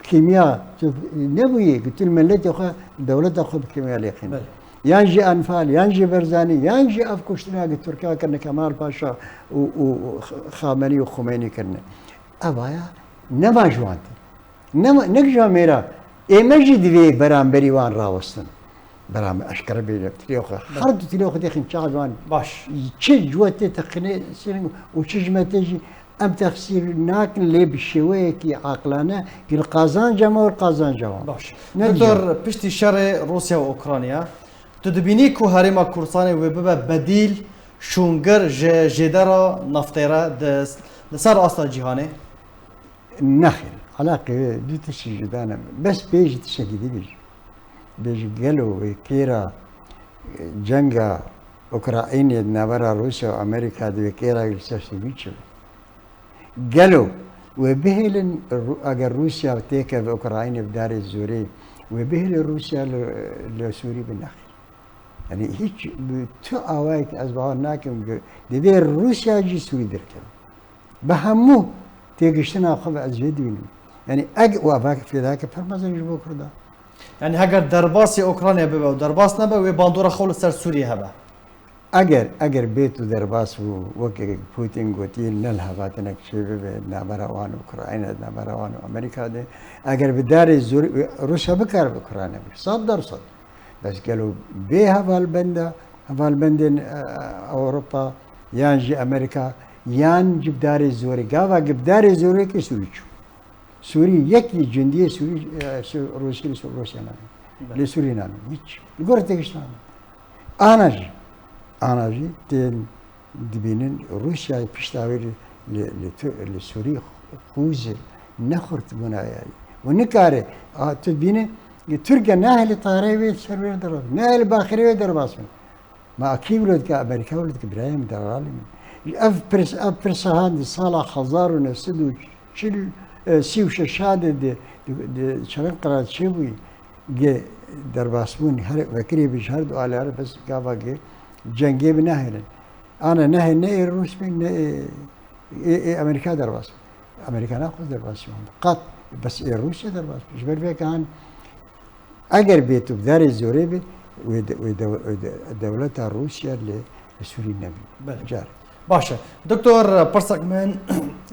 kîmya, tu nebûyî, ki tu miletê xwe, dewleta xwe bi kîmya lê xînî. Belê. Yan jî Enfal, yan jî Berzanî, yan jî ev kuştina ki Tirkiya kirine, Kemal Paşa û, û, û Xamenî û Xumeynî kirine. Ev aya nema ji wan tê. Nema, ne ji wan mêra. Ê me jî divê beramberî wan rawestin. Beramber eşkere bêje, tilê xwe. Belê. Her du tilê xwe dêxin çax ji wan. Baş. Çi ji we tê teqînê sêrin û çi ji me tê jî. Em texsîr nakin, lê bi şêweyekî aqilane, gil qazanca me û qazanca wan. Baş. Ne Doktor, diyar. Piştî şerê Rûsya û Ukrayna, tu dibînî ku Herêma Kurdistanê wê bibe bedîl, şûngir ji jêdera naftê re di, li ser asta cîhanê? Nexêr, eleqê wê du tiştî cuda ne. Bes bêjî tiştekî dibêjî. Bêjî gelo wê kêra, e, cenga Ukraynê di navbera Rûsya û Amerîka de wê kêra li ser Sûrî çi be? Gelo wê bihêlin Rû-, eger Rûsya têkeve Ukraynê bi darê zorê, wê bihêlin Rûsya li, li Sûrî bi nexêr. Yanî hiç bi tu awayekî ez bawer nakim ku divê Rûsya jî Sûrî derkeve. Bi hemû têgiştina xwe ve ez vê dibînim. Yanî eg û eva fêdayeke pir mezin ji bo Kurdan. Yanî heger derbasê Ukrayna bibe û derbas nebe, wê bandora xwe li ser Sûriyê hebe. Eger, eger bêt û derbas bû, weke Putin gotî, ne li hevatinek çê bibe, navbera wan û Ukrayna, navbera wan û Amerîka de, eger bi darê zor, Rûsya bikare bi Ukrayna bike, sed dersed. Bes gelo bê hevalbenda, hevalbendên, e, Ewropa, yan jî Amerîka, yan jî bi darê zorê, gava bi darê zorê ke Sûrî çû. Sûrî yekî cundiyê Sûrî, e, Sû-, Rûsî, Rûsya nayê. Belê. Lê Sûrî nabin. Hiç. Li gor têgiştana. Ana jî. Ana jî tên dibînin Rûsyayê pişta wê li, li, li, Tu- li Sûrî qûz e. Ne xurt bûna yayî. Û nikare. A, tu dibîne, Tirkiye nahêle tarê wê ser wê derbas. Nahêle baxirê wê derbas bin. Ma kî wilo dike? Amerîka wilo dike, birayê min, delalê min. Ev pirs, ev pirsa han di sala hezar û neh sed û çil, e, sî û şeş de di, di, di çaxê qirad çêbûyî, ge derbasbûn her vekirî bi ji her du aliyare bes gava ge cengê bi nehêlin. Ana nehê ne ê Rûs bî, ne ê, ê, ê Amerîka derbas bû. Amerîka naxwest derbasî wan. Qet bes ê Rûsya derbas bû. Ji ber vê ke han Eger bê tu bi darê zorê bê, wê de-, wê de-, wê de-, dewleta Rûsya li, li Sûrî nebî. Belê. Car. Baş e. Doktor, pirsek min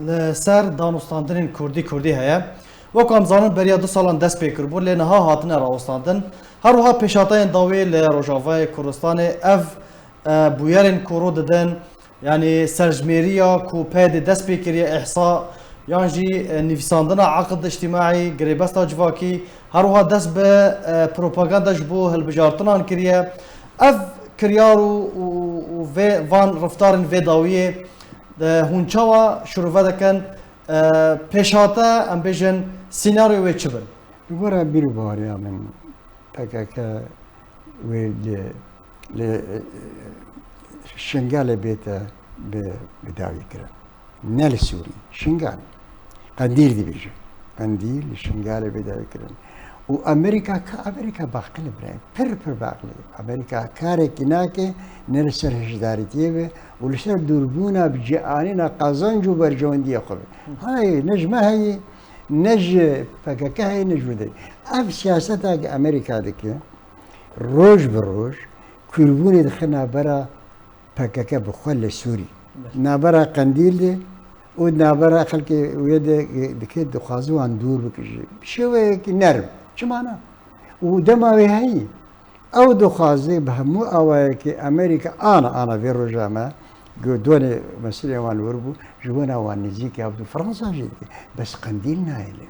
li ser danûstandinên kurdî kurdî heye. Wek em zanin beriya du salan dest pê kiribû, lê niha hatine rawestandin. Her wiha pêşhateyên dawî li Rojavayê Kurdistanê ev, e, bûyerên ku rû didin, Yanî serjimêriya ku peyê dê dest pê kiriye, îhsa, yan jî, e, nivîsandina eqd îctîmaî, girêbesta civakî, her wiha dest bi, e, propaganda ji bo hilbijartinan kiriye. Ev kiryar û, û, û vê, van reftarên vê dawiyê, e, hûn çawa şirove dikin, e, pêşhate, em bêjin, sînaryo wê çi bin? Li gora bîr û baweriya min, P K K wê li, li, e, Şingalê bête bi, bi dawî kirin. Ne li Sûrî, Şingal. Qendîl dibêje. Qendîl li Şingalê bê dawî kirin. Û Amerîka ka, Amerîka baqil e birayê. Pir, pir baqil e. Amerîka karekî nake ne li ser hişdaritiyê be û li ser dûrbûna bi cih anîna qazanc û berjewendiyê xwe be. Hayê, ne ji me heye, ne ji P K K heye, ne ji wê derê. Ev siyaseta ki Amerîka dike, roj bi roj kûrbûnê dixe navbera P K K bi xwe li Sûrî. Belê. Navbera Qendîl de û navbera xelkê wê de dike, dixwaze wan dûr bike ji şêweyekî nerm. Çima na? Û dema wê heyî. Ew dixwaze bi hemû awayekî Amerîka ana, ana vê roja me, go-, donê meselê wan li wir bû, ji bona wan nêzîk ya bi Fransa jî dike. Bes Qendîl nahêle.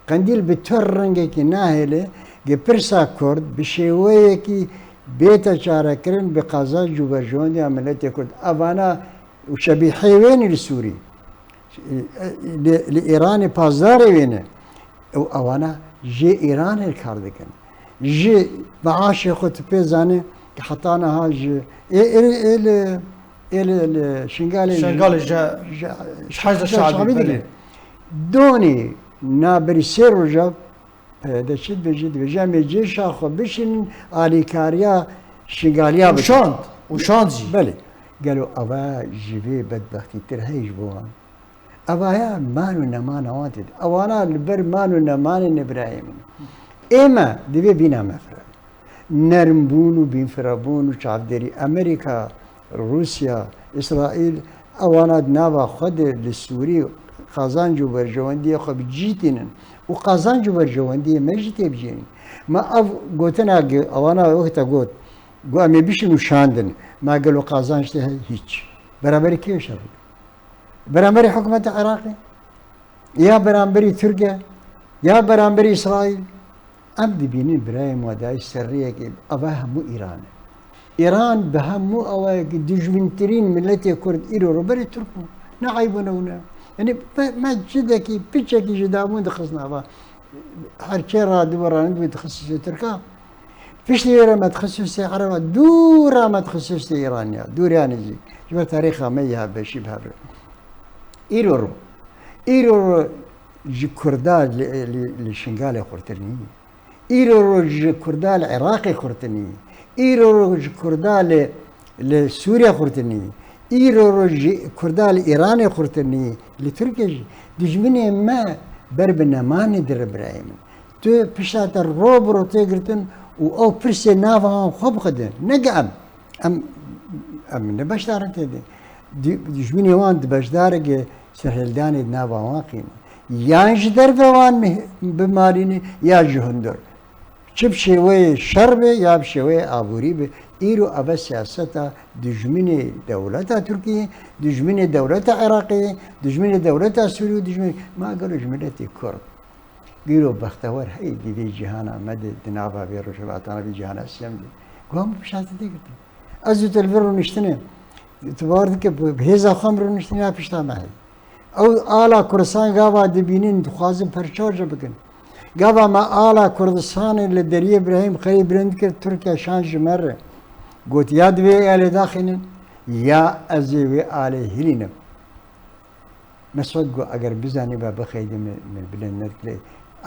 Qendîl bi tu rengekî nahêle, ge pirsa Kurd bi şêweyekî bête çarekirin bi qazanc û berjewendiya miletê Kurd. Evana û şebîheyê wê ne li Sûrî. Li, li Îranê pazdarê wê ne. Ew ewana jê Îranê kar dikin. Ji meaşê xwe tu pê zanî ki heta niha ji ê, ê, ê li, ê li, li Şingalê Şingalê ji, ji, ji Hecda Şabî, belê. Donê naberî sê roja P Y D çi dibêje? Dibêje, em ê cêşa xwe bişînin, alîkariya Şingaliya bikin. Û şand, û şand jî. Belê. Gelo ava ji vê bedbextîtir heye ji bo wan? Avaya man û nemana wan tê de. Ewana li ber man û nemanê ne birayê min. Ê me divê bîna me fire. Nermbûn û bînfirebûn û çavdêrî Amerîka, Rûsya, Îsraîl, ewana di nava xwe de li Sûrî qazanc û berjewendiyê xwe bi cî tînin û qazanc û berjewendiyê me jî tê bicênîn. Me ev gotina ge-, ewana wexta got, got, em ê bişîn û şandin. Ma gelo qazanc tê heye? Hîç. Beraberî kê şer bike? Beramberî hikûmeta Iraqê, ya beramberî Tirkiye, ya beramberî Îsraîl, em dibînin birayê me dayî serriyekê, eva hemû Îran e. Îran bi hemû awayekî dijmintirîn miletê Kurd îro rûberê Tirk bû. Ne eyb e ne wina. Yanî me, me çidekî, piçekî ji dabûn dixistin ava. Her kê radibû ranidibû dixistin Tirka. Piştî wê re me dixist ûstê Ereba, dû re me dixist ûstê Îraniya, dû ya nêzîk. Ji ber tarîxa me ya beşî bi hev re. Îro ro. Îro ro ji Kurda li, li, li Şingalê xurtir nî. Îro ro ji Kurda li Iraqê xurtir nî. Îro ro ji Kurda li, li Sûriye xurtir nî. Îro ro ji Kurda li Îranê xurtir nî. Li Tirkiye jî. Dijminê me ber bi nemanê dire birayê min. Tu pişta te ro bi ro tê girtin û ew pirsê nava wan xwe bixwedin. Ne ge em. Em, em ne beşdar in tê de. Di-, dijminê wan di beşdareke serhildanê di nava wan qîne. Yan ji derve wan mi-, bimalîne ya ji hundir. Çi bi şêweyê şer be ya bi şêweyê aborî be. Îro eve siyaseta dijminê dewleta Tirkiyê, dijminê dewleta Iraqê, dijminê dewleta Sûriyê û dijminê, ma gelo ji miletê Kurd. Gîro bextewer hey di vê cîhana me de, di nava vê rojhilatana vê cîhana siyem de. Guha min pişta te girtin. Ez û te li vir rûniştine. Tu bawer dike bi hêza xwe em rûniştine ya pişta me hey. Ew ala Kurdistan gava dibînin, dixwazin perçace bikin. Gava me ala Kurdistanê li deriyê Birahîm Xelîl bilind kir, Tirkiye şan ji me re. Got, ya divê alê daxînin, ya ez ê wê alê hilînim. Mesut got, eger bizanî be bixeydî min, min bilind nedikirê.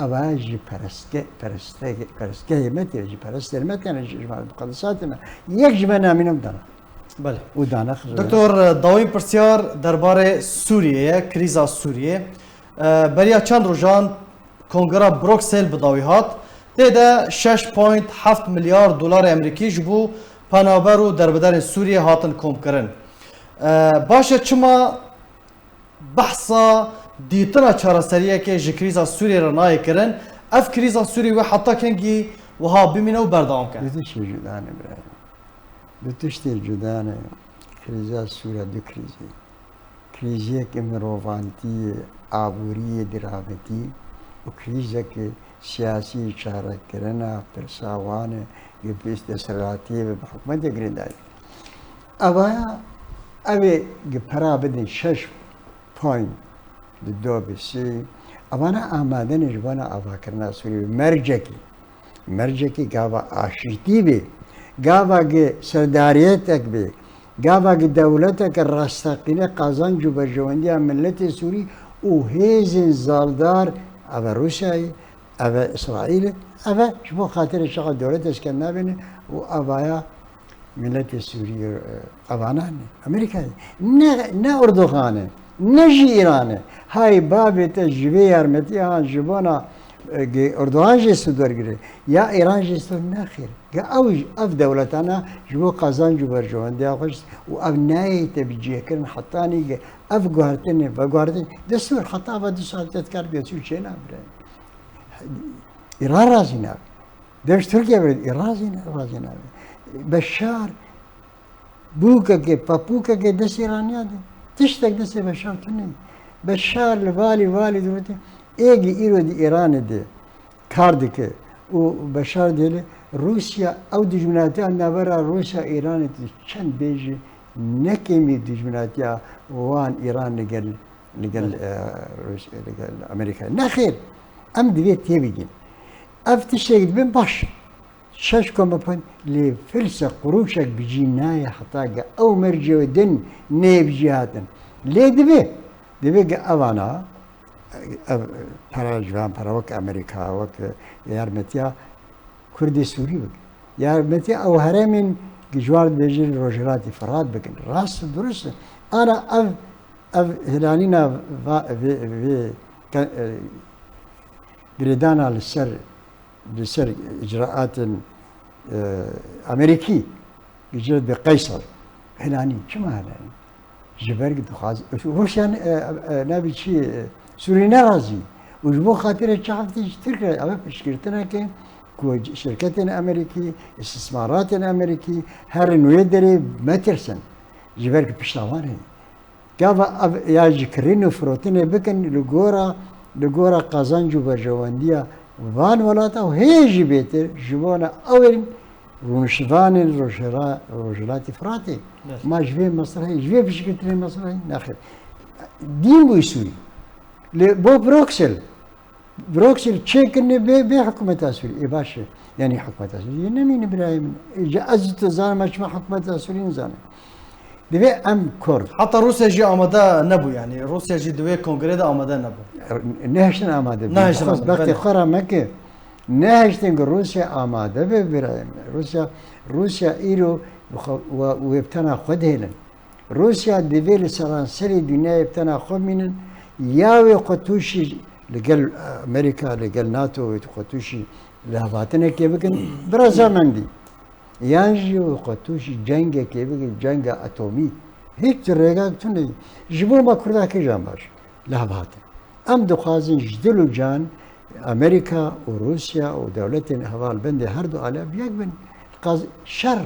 Eva ji perestge-, perestge-, perestgehê me tê, ji perestên me têne, ji, ji muqedesatê me. Yek ji me namîne dana. Belê. Û dana xizir. Doktor, dawîn pirsyar derbarê Sûriyê ye, krîza Sûriyê. E, beriya çend rojan Kongra Bruksel bi dawî hat. Tê de şeş point heft milyar dolarê Amerîkî ji bo penaber û derbiderên Sûriyê hatin komkirin. E, baş e, çima behsa dîtina çareseriyekê ji krîza Sûriyê re nayê kirin? Ev krîza Sûriyê wê heta kengî wiha bimîne û berdewam ke? Du tiştê cuda ne birayê. Du tiştê cuda ne. Krîza Sûriya du krîzê. Krîziyeke mirovantiyê, aboriyê diravitî û krîzeke siyasî çarekirina pirsa wan e, gi pêş desthilatiyê ve bi hikûmetê girêdayî. Evaya, ev ê gi pera bidin şeş point di do bi sê, evana amade ne ji bona avakirina Sûriyê bi mercekî. Mercekî gava aşîtî bê, gava gi serdariyetek bê, gava gi dewleteke rasteqîne qazanc û berjewendiya miletê Sûrî û hêzên zaldar, eve Rûsyayê, eve Îsraîlê, eve ji bo xatirê çaxa dewleta Skandinavê ne û evaya Miletê Sûriyê, e, evana ne. Amerîkayê. Ne, ne Erdogan e. Ne jî Îran e. Hay bavê te ji vê yarmetiya han ji bona, e, ge Erdogan jê stû dergire. Ya Îran jê stû nexêr. Ge ew, ev dewletana ji bo qazanc û berjewendiya xwe jî û ev nayê te bi cihkirin hetanî ge ev guhertinê, veguhertin. Destûr heta ve du saet te dikar destûr çê nabire. Îran razî nabe. Dev ji Tirkiye ve razî ne, razî nabe. Beşar bûkeke, papûkeke destê Îraniya de. Tiştek destê Beşar tune. Beşar li valî, valî dirûtê. Êgî îro di Îranê de kar dike. Û Beşar dêle Rûsya, ew dijminatiya navbera Rûsya Îranê de çend bêjî ne kêmî dijminatiya wan Îran li gel li gel, Belê. e, Rûs-, li gel Amerîkayê. Nexêr, em divê têbigin. Ev tiştek dibin baş. Şeş koma pênc lê filse qurûşek bi cî nayê heta ge ew mercê din neyê bi cî hatin. Lê divê, divê ge evana, ev para ji van para wek Amerîka, wek yarmetiya Kurdê Sûrî bikin. Yarmetiya ew herêmên ji wan dibêjin Rojhilatê Firat bikin. Rast û durust e. Ana ev, ev hilanîna va-, vê, vê ke-, e, girêdana li ser, li ser icraatên, e, Amerîkî, icraat bi Qeysar. Hilanî, çima hilanî? Ji ber ku dixwaz, Rûsya ne, e, e, navê çi, e, Sûrî ne razî. Û ji bo xatirê çi heftê ji Tirk re, ev piştgirtineke ku şirketên Amerîkî, îstîsmaratên Amerîkî herin wê derê metirsin. Ji ber ku pişta wan heye. Gava ev ya ji kirin û firotinê bikin li gora, li gora qazanc û berjewendiya van welata û hê jî bêtir ji bona ew ên rûniştvanên rojhela-, Rojhilatê Firatê. Evet. Ma ji vê mesrehê, ji vê piştgirtinê mesrehê nexêr. Dîn bû Sûrî. Li bo Bruksel, Bruksel çêkirine bê, bê hikûmeta Sûrî. Ê baş e. Yanî hikûmeta Sûrî. Yê nemîne birayê min. Ê, ji ez tu zanim, çima hikûmeta Sûrî nizane. Divê em Kurd. Heta Rûsya jî amade nebû, yanî Rûsya jî di wê kongrê de amade nebû. Nehiştin amade bû. Nehiştin Xwest amade, bextê belê. Xwe re meke. Nehiştin ku Rûsya amade be birayê min. Rûsya, Rûsya îro xwe, we, wê bi tena xwe dihêlin. Rûsya divê li seranserê dinyayê bi tena xwe bimînin, ya wê xwe tûşî li gel Amerîka, li gel NATO wê xwe tûşî lihevhatinekê bikin, bi reza mendî. Yan jî wê xwe tûşî cengekê bikin, cenga atomî. Hiç rêgak tune. Ji bo me Kurda kîjan baş? Lihevhatin. Em dixwazin ji dil û can Amerîka û Rûsya û dewletên hevalbendê her du aliya bi yek bin. Qaz-, şer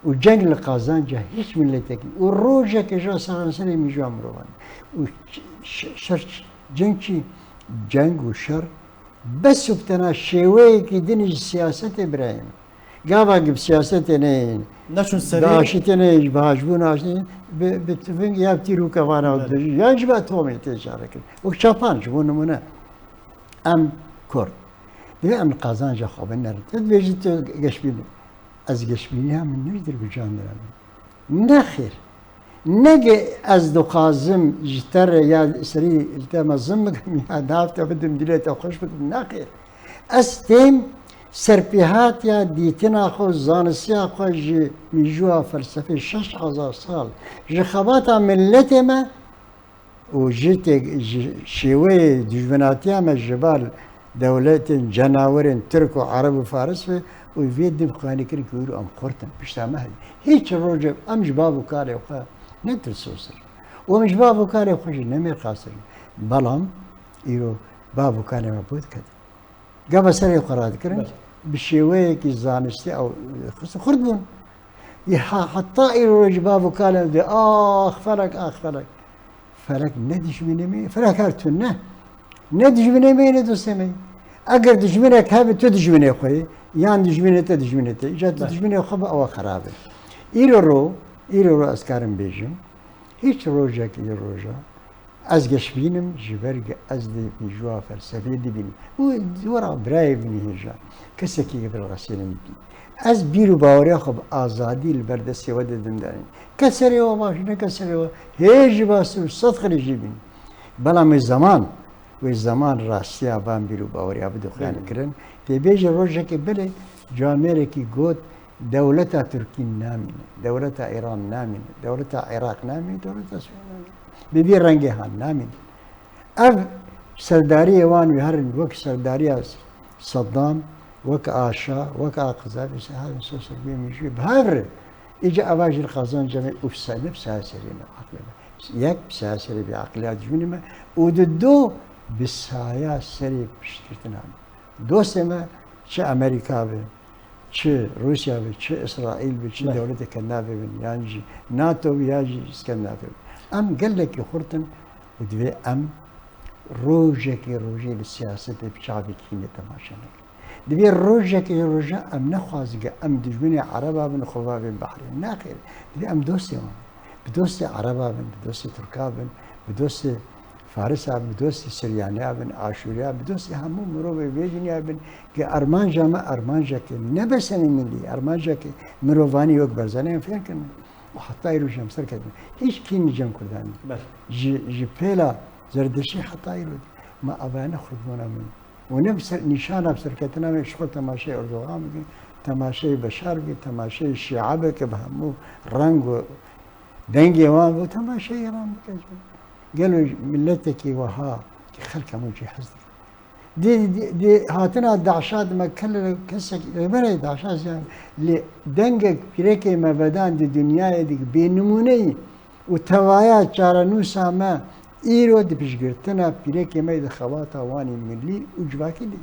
û ceng li qazanca hiç miletekî û rojeke ji seranserê mijûya mirovan. Û ş-, ş-, şer ç-, ceng çi? Ceng û şer Bes û bi tena şêweyekî din ji siyasetê birayên. Gava bi siyasetê neyên. Neçûn serî. Bi aşîtê neyên, bi hajbûn aşîtê, bi, bi tiving ya bi tîr û kevana. Evet. Yan jî bi atomê tê çarekirin. Wek çapan ji bo nimûne. Em Kurd. Divê em li qazanca xwe binerin. Tu dibêjî tu geşbîn î. Ez geşbîniya min ne ji dirbijan re min. Nexêr. Ne ge ez dixwazim ji te re ya serî li te mezin bikim ya nav te bidim, dilê te xweş bikim. Nexêr. Ez têm serpêhatiya dîtina xwe, zanistiya xwe ji mîjûya felsefê şeş hezar sal, ji xebata miletê me û ji tê-, ji şêweyê dijminatiya me ji bar dewletên cenawirên Tirk û Ereb û Faris ve û vê din xwenikirin ku îro em xurt in, pişta me heye. Hiç rojek em ji bav û kalê xwe ne tilsoztir. Û em ji bav û kalê xwe jî ne mêrxastir in. Belam îro bav û kalê me bo diketin. Gava serê xwe radikirin, belê, bi şêweyekî zanistî ew xist-, xurt bûn. Yê ha-, heta îro ji bav û kalê de, ax felek, ax felek. Felek ne dijminê me ye, felek her tune. Ne dijminê me ye, ne dostê me ye. Eger dijminek hebe, tu dijminê xwe yî, yan dijminê te dijminê te. Îca tu, belê, dijminê xwe bi ewa xerab e. Îro ro, îro ro ez karim bêjim, hiç rojek î roja, ez geşbîn im, ji ber ku ez di mîjûya felsefê dibînim. Û di wera birayê min î hêja, kesekî ke bi rexsînin dibî. Ez bîr û baweriya xwe bi azadî li ber destê we de dindanîm. Ke serê we baş, ne ke serê we, hê jî baş û sed xirê jî bîn. Belam wê zeman, wê zeman rastiya van bîr û baweriya bide xuyanikirin. Tê bêje rojekê belê camêrekî got, dewleta Tirkî namîne, dewleta Îran namîne, dewleta Iraq namîne, dewleta Sûriyê namîne. Bi vî rengê han namîne. Ev serdariyê wan wê herin wek serdariya Saddam, wek a Şa, wek a Qezafî, se herin ser ser vê mîjûyê bi hev re. Îca eva jî li qazanca me û bi se-, ne bi saya serê me, aqilê me. Yek bi saya serê vê aqiliya dijminê me û di do bi saya serê piştgirtina me. Dostê me çi Amerîka be, çi Rûsya be, çi Îsraîl be, çi, belê, dewleteke navê bin, yan jî NATO be, yan jî Skandinavya be. Em gelekî xurt in û divê em rojekê rojê li siyasetê bi çavê kînê temaşe nekin. Divê rojekê roja em nexwazin ke em dijminê Ereba bin, xwe bavên behrê. Nexêr, divê em dostê wan bin. Bi dostê Ereba bin, bi dostê Tirka bin, bi dostê Farisa bin, bi dostê Siryaniya bin, Aşûriya, bi dostê hemû mirovê vê dinya bin, ke armanca me armanceke ne besenê milî, armanceke mirovanî wek Barzanî em fêm kirin. Û heta îro jî em ser ketin. Hiç kîn li cem Kurdan nîne. Belê. Ji, ji pêla Zerdeştî heta îro me evayane xurdibûna min. Û ne bi ser, nîşana bi serketina me ji xwe temaşeyê Erdogan bike, temaşeyê Beşar bike, temaşeyê Şîa bike bi hemû reng û dengê wan bike, temaşeyê Îran bike. Gelo miletekî wiha ki xelk hemû cihaz dikin. Di, di, di hatina DAIŞ'a di me kele kesek rêberê DAIŞ'a ziyan lê dengek pîrekê me vedan di dinyayê di bê nimûneyî û tevaya çarenûsa me îro di piştgirtina pîrekê me di xebata wanî milî û civakî de.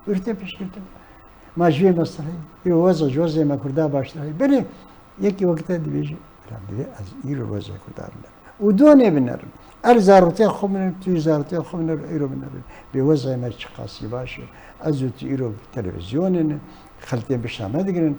Û te piştgirtin. Ma ji vê meseleyê, îro weza ji wezê me Kurda baştir heye. Belê, yekî wekî te dibêje, bira, divê ez îro wezê Kurda binerim. Û donê binerim. Er zarotê xwe binerim, tu zarotê xwe binerim, îro binerim. Bê wezê me çiqasî baş e. Ez û tu îro televîzyonê ne, xelkê pişta me digirin.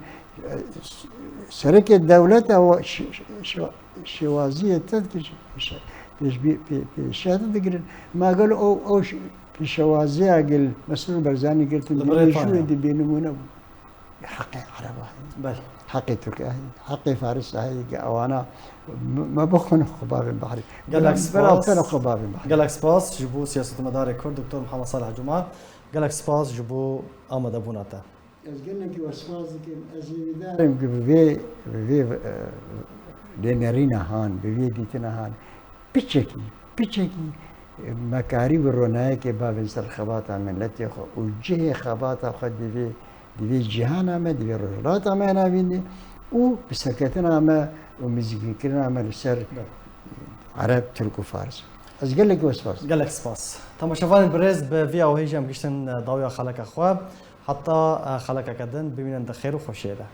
Sereke dewleta we şi-, şi-, şi-, şêwaziyê te dikir, pêş-, pêşbî-, pê-, pêşiya te digirin. Ma gel o, o şi-, pêşewaziya gel Mesrûr Barzanî girtin, di Li Birêtanya. Mîjûyê de bênimûne bû. Heqê Ereba heye. Belê. Heqê Tirka heye. Heqê Farisa heye ke ewana me, me bixwin xwe bavên behrê. Gelek spas. Bera xwe bavên behrê. Gelek spas ji bo siyasetmedarê Kurd, Doktor Mihemed Salih Cuma. Gelek spas ji bo amadebûna te. Ez gelekî we spas dikim. Ez hêvîdar im ku bi vê, bi vê, e, lênerîna han, bi vê dîtina han, piçekî, piçekî, e, me karî bi ronayekê bavên ser xebata miletê xwe û cihê xebata xwe di vê, di vê cîhana me, di vê rojhilata me navînê û bi serketina me û nêzîkkirina me li ser Ereb, Tirk û Faris. Ez gelekî we spas dikim. Gelek spas. Temaşevanên birêz, bi vî awahî jî em giştin, e, dawiya xeleka xwe. Heta, e, xelekeke din bimînin di xêr û xweşiyê de.